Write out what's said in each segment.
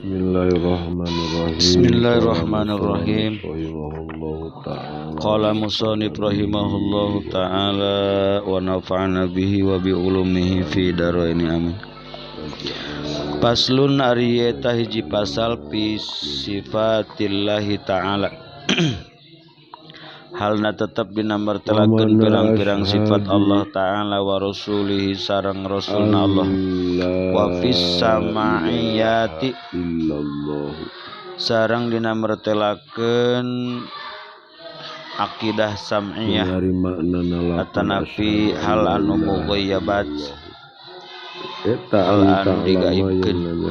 Bismillahirrahmanirrahim. Bismillahirrahmanirrahim. Qala musannif rahimahullahu ta'ala wa nafa'ana bihi wa bi ulumihi fi dharaini amin. Faslun ari eta hiji pasal fi sifatillahi ta'ala. Halna tetep dinamartelakeun pirang-pirang sifat Allah ta'ala wa rasulihi sareng rasulna Allah wa fis samaiyati sareng dinamartelakeun akidah sam'iyah atanafi hal anu mughayyabat hal anu digaibkeun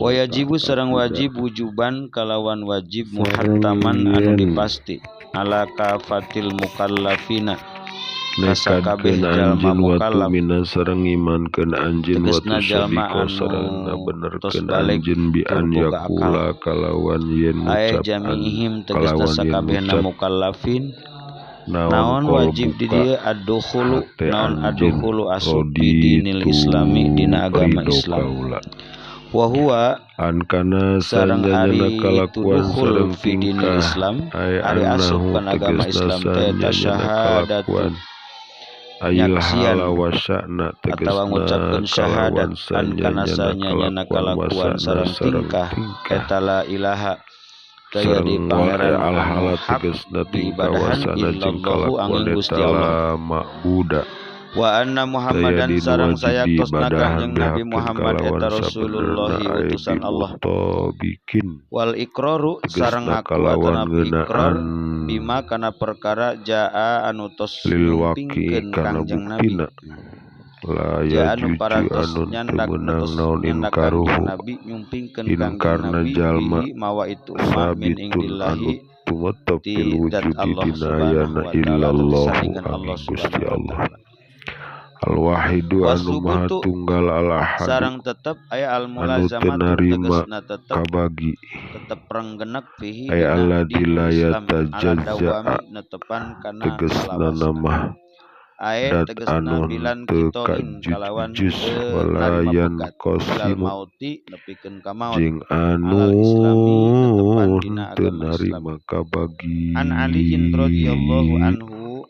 wa yajibu sareng wajib wujuban kalawan wajib muhattaman anu dipasti ala kafatil mukallafina nekadkeun anjeun wa tumina sareng imankeun anjeun wa tusaddiqo sareng ngabenerkeun anjeun bi an yaqula kalawan yen ngucap jami'ihim tegasna sakabehna mukallafin naon wajib di dieu ad-dukhulu naon ad-dukhulu asup di dinil islami dina agama Islam wa huwa an kana sareng ari kalakuan sareng fi dinil Islam ari asup kana agama Islam teh syahadat nyaksian atawa ngucapkeun syahadat an kana sanyana kalakuan sareng tingkah eta la ilaha daya di pangeran al-hala tegasna diibadahan illallahu angin Gusti Allah wa anna Muhammadan sareng sayaktosna Kanjeng Nabi Muhammad eta Rasulullah utusan Allah wal iqraru sareng ngaku atanapi iqrar bima kana perkara jaa anu tos nyumpingkeun Kanjeng Nabi la anu parantos nyandak naon inkaruhu Nabi nyumpingkeun Kanjeng Nabi bihi mawa itu ma min indillahi tumetep ti fil zat wujudi Allah dina subhanahu ayana wa ta'ala illallahu sandingan angin Allah Gusti subhanahu wa Allah ta'ala al-wahidu anu maha wasubutu tunggal al-ahadu sareng tetep aya anu teu al-mulazamatu narima tegasna tetep kabagi tetep renggenek fihi aya dina alladzi dinul la Islam ala yatajazza dawami netepan kana tegasna salawasna namah ae dat tegasna anu bilan teu kitoin kalawan kajujus teu wala narima pegat ilal yanqasimu mauti nepikeun ka maut jeung anu alal islami netepan dina teu agama Islam narima kabagi an Aliin radhiyallahu anhu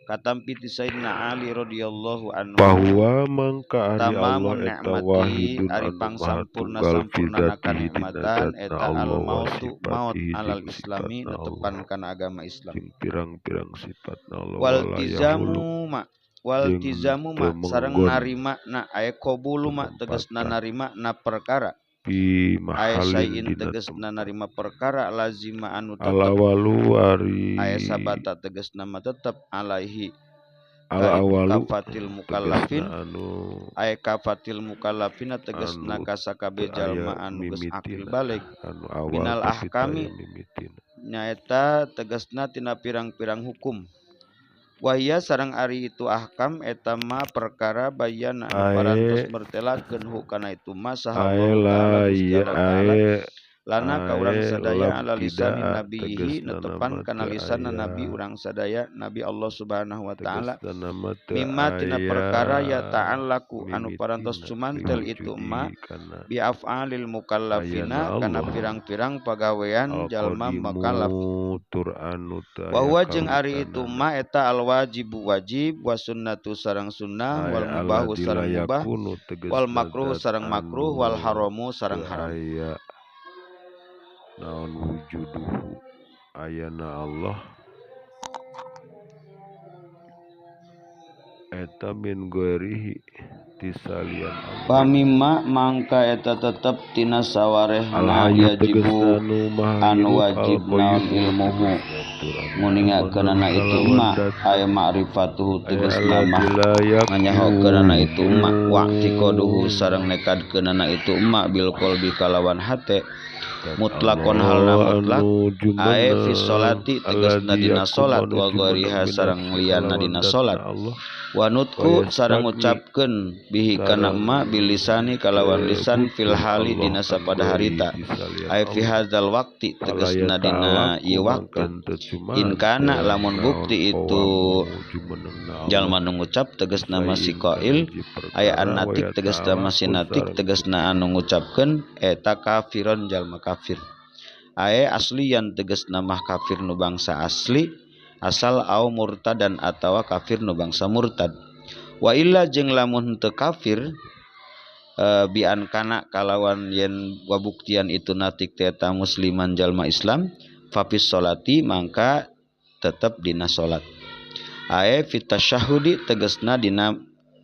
katampi ti Sayyidina Ali radhiyallahu anhu bahwa mangka ari Allah tamamun eta ni'mati wahidun ari anu maha pangsampurna tunggal fi sampurnana dzatihi dina kanikmatan zatna eta al Allah wa mautu maut sifatihi alal jeung islami sifatna Allah netepan kana agama Islam jeung pirang-pirang sifatna Allah wal wala yahulu tizamu ma wal jeung tizamu teu ma sareng menggon narima na aya qabulu ma tegasna penempatan narima na perkara fi aya mahalin sayin dina tegasna tempat narima perkara lazima anu tetep al-awalu ari aya sabata tegasna ma tetep alaihi ka al itu awalu kafatil mukallafin tegasna anu aya kafatil mukallafina tegasna anu ka sakabeh teu aya jalma anu geus akil mimitina balig anu awal minal tapi teu aya ahkami mimitina nyaeta tegasna tina pirang-pirang hukum wahia sareng ari itu ahkam eta ma perkara bayana anu parantos ae mertelakeun hu kana itu ma saha ae Allah la ta'ala Gusti ieu Allah ta'ala ae lana ka urang ae sadaya ala lisanin labtidaa nabiyihi tegasna netepan nama kana teu lisanna aya nabi urang sadaya nabi Allah subhanahu wa ta'ala tegasna nama teu mimma tina aya perkara ya ta'allaku anu parantos mimitina cumantel itu ma liwujudihi kana bi af'alil ayana mukallafina kana Allah pirang-pirang pagawean jalma mukallaf al-qadimu tur anu teu wa aya huwa jeung ari itu kawitanana ma eta al wajibu wajib wa sunnatu sareng sunnah ae wal mubahu alladzi la sareng mubah yakunu wal tegasna makruh zat sareng makruh anu wal haramu sareng teu haram aya naon wujuduhu ayana Allah eta min ghairihi ti salian Allah pamima mangka eta tetep tina sawarehna al-hayyu yajibu tegasna anu maha anu hirup wajib naon al-qayyum ilmuhu tegasna tur anu nguningakeunana meunang itu kalawan ma datna aya ma'rifatuhu aya tegasna alladzi mah la nganyahokeunana itu ma wa'tiqaduhu yakun sareng nekadkeunana itu ma bil qalbi kalawan hate Mutlakon halna mutlak ae fi sholati tegasna dina salat wa ghairiha sareng liyana dina salat wa nutku sareng ngucapkeun bihi kana ma bilisani kalawan lisan fil hali dina sapada harita ae fi hadzal waqti tegasna dina ieu waktu in kana lamun bukti itu jalma nu ngucap tegasna masih qail aya annatik tegasna masih natik tegasna anu ngucapkeun eta kafiron jalma kafir ae aslian tegasna mah kafir nu bangsa asli asal au murtadan atawa kafir nu bangsa murtad wa illa jeung lamun teu kafir bian kana kalawan yen wabuktian itu natik teh eta musliman jalma Islam fafis sholati mangka tetep dina salat ae fit tasyahudi tegasna dina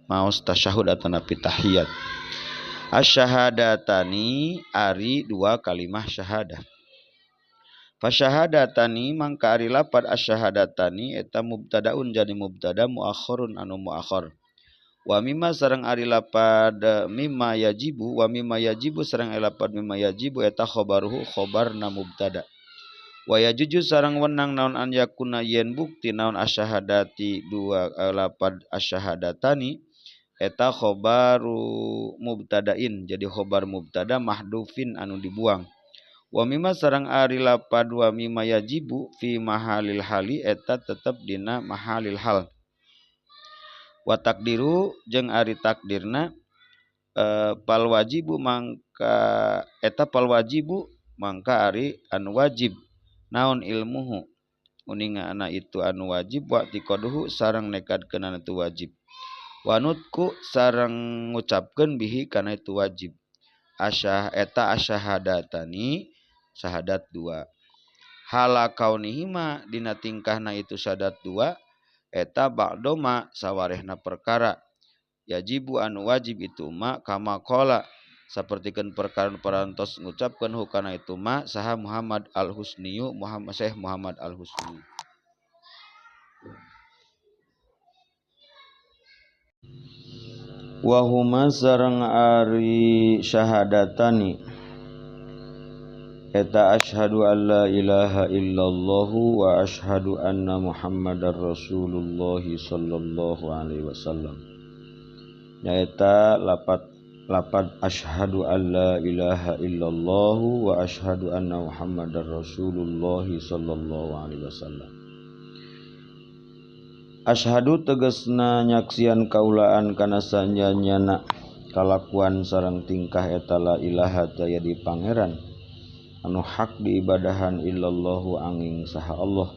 maos tasyahud atanapi tahiyat. Asyahadatani ari dua kalimah syahadah. Fasyahadatani mangka ari lapad asyahadatani eta mubtadaun jadi mubtada muakhirun anu muakhir. Wa mimma sareng ari lapad mimma yajibu wa mimma yajibu sareng ari lapad mimma yajibu eta khobaruhu khobarna mubtada. Wa yajuju sareng wenang naon an yakuna yen bukti naon asyahadati dua lapad asyahadatani eta khobaru mubtadain jadi khobar mubtada mahdufin anu dibuang. Wa mimma sareng ari lapad wa mimma yajibu fi mahalil hali eta tetep dina mahalil hal. Wa takdiru jeung ari takdirna pal wajibu mangka eta pal wajibu mangka ari anu wajib naon ilmuhu uninga ana itu anu wajib wa tikoduhu sareng nekadkeun itu wajib. Wa nutku sareng ngucapkeun bihi kana itu wajib. Asyah eta asyahadatani syahadat dua. Hala kaunihima dina tingkahna itu syahadat dua eta ba'doma sawarehna perkara yajibu anu wajib itu ma kama qala sapertikeun perkara parantos ngucapkeun hukana itu ma saha Muhammad Al-Husniyu Muhammad Syekh Muhammad Al-Husni. Wa huma sareng ari syahadatani eta asyhadu alla ilaha illallah wa asyhadu anna Muhammadar Rasulullah sallallahu alaihi wasallam. Nyaeta lapad asyhadu alla ilaha illallah wa asyhadu anna Muhammadar Rasulullah sallallahu alaihi wasallam. Asyhadu tegasna nyaksian kaulaan kana sanyanyana kalakuan sareng tingkah eta la ilaha taya di pangeran anu hak diibadahan illallahu angin saha Allah.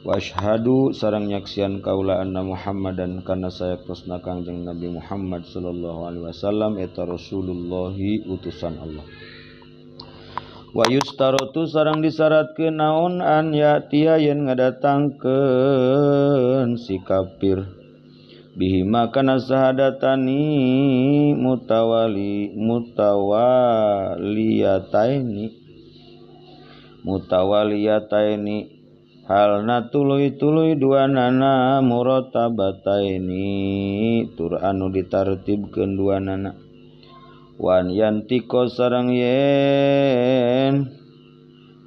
Wa asyhadu sareng nyaksian kaula anna Muhammadan kana sayaktosna Kangjeng Nabi Muhammad sallallahu alaihi wasallam eta Rasulullahi utusan Allah. Wa yustarotu sareng disyaratkeun naon an ya'tiya yen ngadatangkeun si kafir bihi kana syahadatani mutawaliyataini halna tuluy-tuluy dua nana muratabataini tur anu ditartibkeun dua nana wan yantiko sareng yen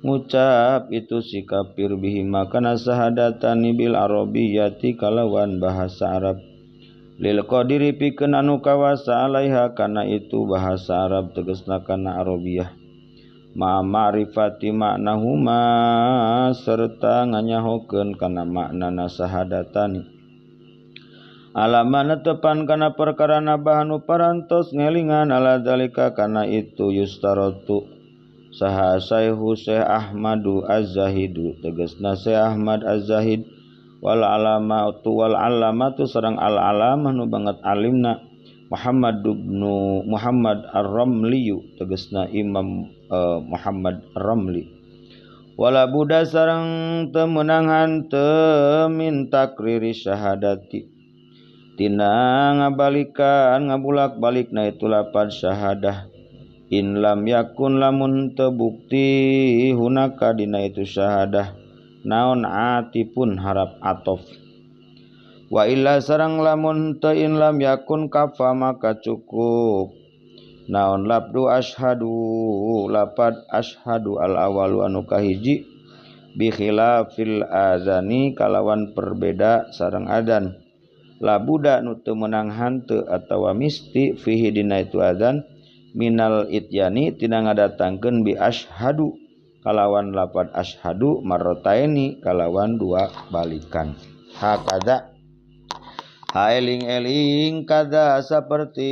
ngucap itu si kafir bihi kana syahadatani bil arabiyyati kalawan bahasa Arab lil qadiri pikeun anu kawasa alaiha kana itu bahasa Arab tegasna kana Arabiyah ma ma'rifati maknahuma serta nganyahokeun kana maknana syahadatani alamana tepan kana perkara nabahanu parantos ngelingan ala zalika kana itu yustarotu saha sayhu Syekh Ahmadu Az-Zahidu tegasna Syekh Ahmad Az-Zahid wal alamatu sareng al alamah nu banget alimna Muhammad ibnu Muhammad Ar-Ramliyu tegasna Imam Muhammad Ar-Ramli wala buddha sareng teu meunang hanteu min takriri syahadati tina ngabalikan ngabulak-balikna itu lapad syahadah in lam yakun lamun teu bukti hunaka dina itu syahadah naon atipun harap atof wa illa sareng lamun teu in lam yakun kafa maka cukup Naon labdu ashhadu lapad ashhadu al awalu anu kahiji bi khilafil adzani kalawan perbeda sareng adzan. Labuda nu teu meunang hanteu atawa misti fihi dina itu adzan minal ityani tina ngadatangkeun bi ashhadu kalawan lapad ashhadu marrataini kalawan dua balikan. Hakadza haeling-eling kada seperti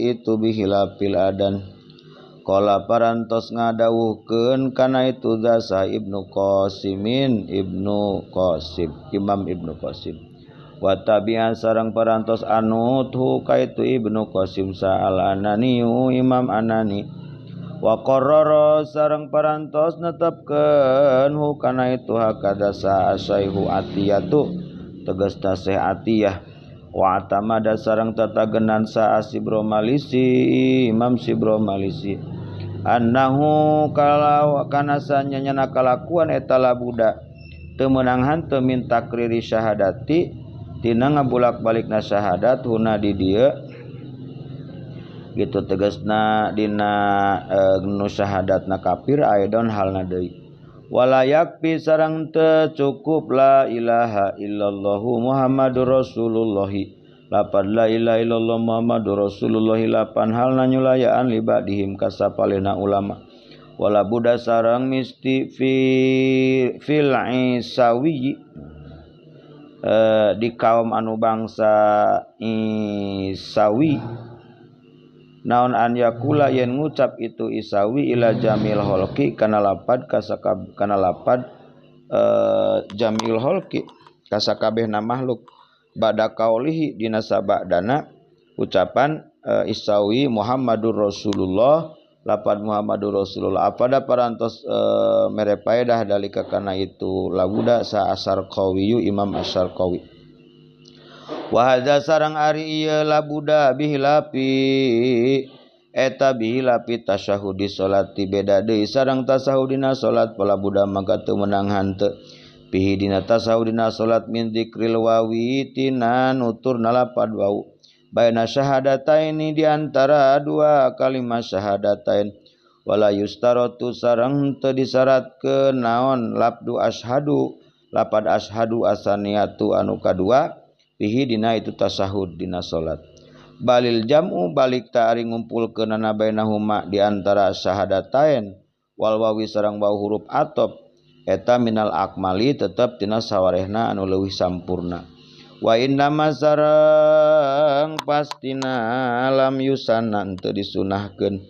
itu bihilafil adan. Qala parantos ngadawuhkeun kana itu dasa Ibnu Qasimin Ibnu Qasim Imam Ibnu Qasim. Wa tabi'an sareng parantos anuthu kaitu Ibnu Qasim sa'al Ananiyu Imam Anani. Wa qarrara sareng parantos netepkeun hu kana itu hakadza sa'asaihu atiyatu tegasna Syekh Atiyah. Wa atamada sareng tatagenan sa'a Sibro Malisi Imam Sibro Malisi annahu kalau kana sanyana kalakuan eta labuda teu meunang hanteu min takriri syahadati tina ngabulak-balikna syahadat huna di dieu gitu tegasna dina nu syahadatna kafir aidon halna deui. Wala yakfi sareng teu cukup la ilaha illallahu Muhammadur Rasulullah lapad la ilaha illallah Muhammadur Rasulullah lapan halna nyulayaan libadihim kasapalena ulama. Wala buddha sareng misti fil isawi di kaum anu bangsa Isawi naon an yakula yen ngucap itu Isawi ila jamil holki kana lapad kasakab kana lapad jamil holki kasakabehna makhluk bada kaulihi dina sabadana ucapan Isawi Muhammadur Rasulullah lapad Muhammadur Rasulullah apada parantos mere paedah dalika kana itu labuda sa Asarqawiyu Imam Asarqawi. Wa hadza sareng ari ieu labuda bihilapi eta bihilapi tasyahudi salati beda deui sareng tasahudina salat palabuda maka teu meunang hanteu pihi dina tasahudina salat min dzikril wawi tina nutur nalapad wau baina syahadataini di antara dua kalimat syahadatain. Wala yustaratu sareng teu disyaratkeun naon labdu ashhadu lapad ashhadu asaniyatu anu kadua pihi dina itu tasahud dina salat. Balil jam'u balik ta ari ngumpulkeunana bainahuma di antara syahadatain wal wawi sareng waw huruf atop eta minal akmali tetep tina sawarehna anu leuwih sampurna. Wa inna sareng pastina lam yusana teu disunahkeun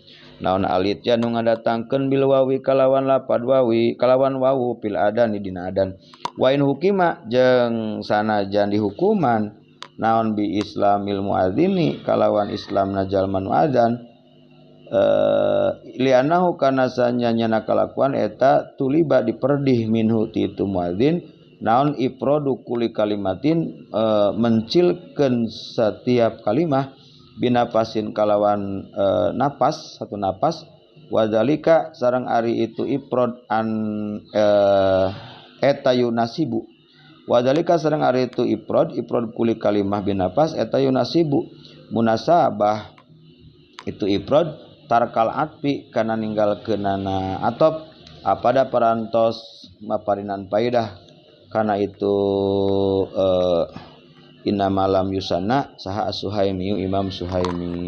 naon alit ya nu ngadatangkeun bil wawi kalawan lapad wawi kalawan wawu fil adan dina adan. Wa in hukima jeung sanajan dihukuman naon bi islamil muadzini kalawan islamna jalma nu adzan li'annahu kana sanyana kalakuan eta tuliba diperdih minhu ti itu muadzin naon ifradu kulli kalimatin mencilkeun setiap kalimah binapasin kalawan napas satu napas wadzalika sareng ari itu ifrad an eta yunasibu wadzalika sareng ari itu ifrad kulli kalimah binapas eta yunasibu munasabah itu ifrad tarkal atfi kana ninggalkeunana atop apada parantos maparinan paidah kana itu inna malam yusana saha As-Suhaimi Imam Suhaimi.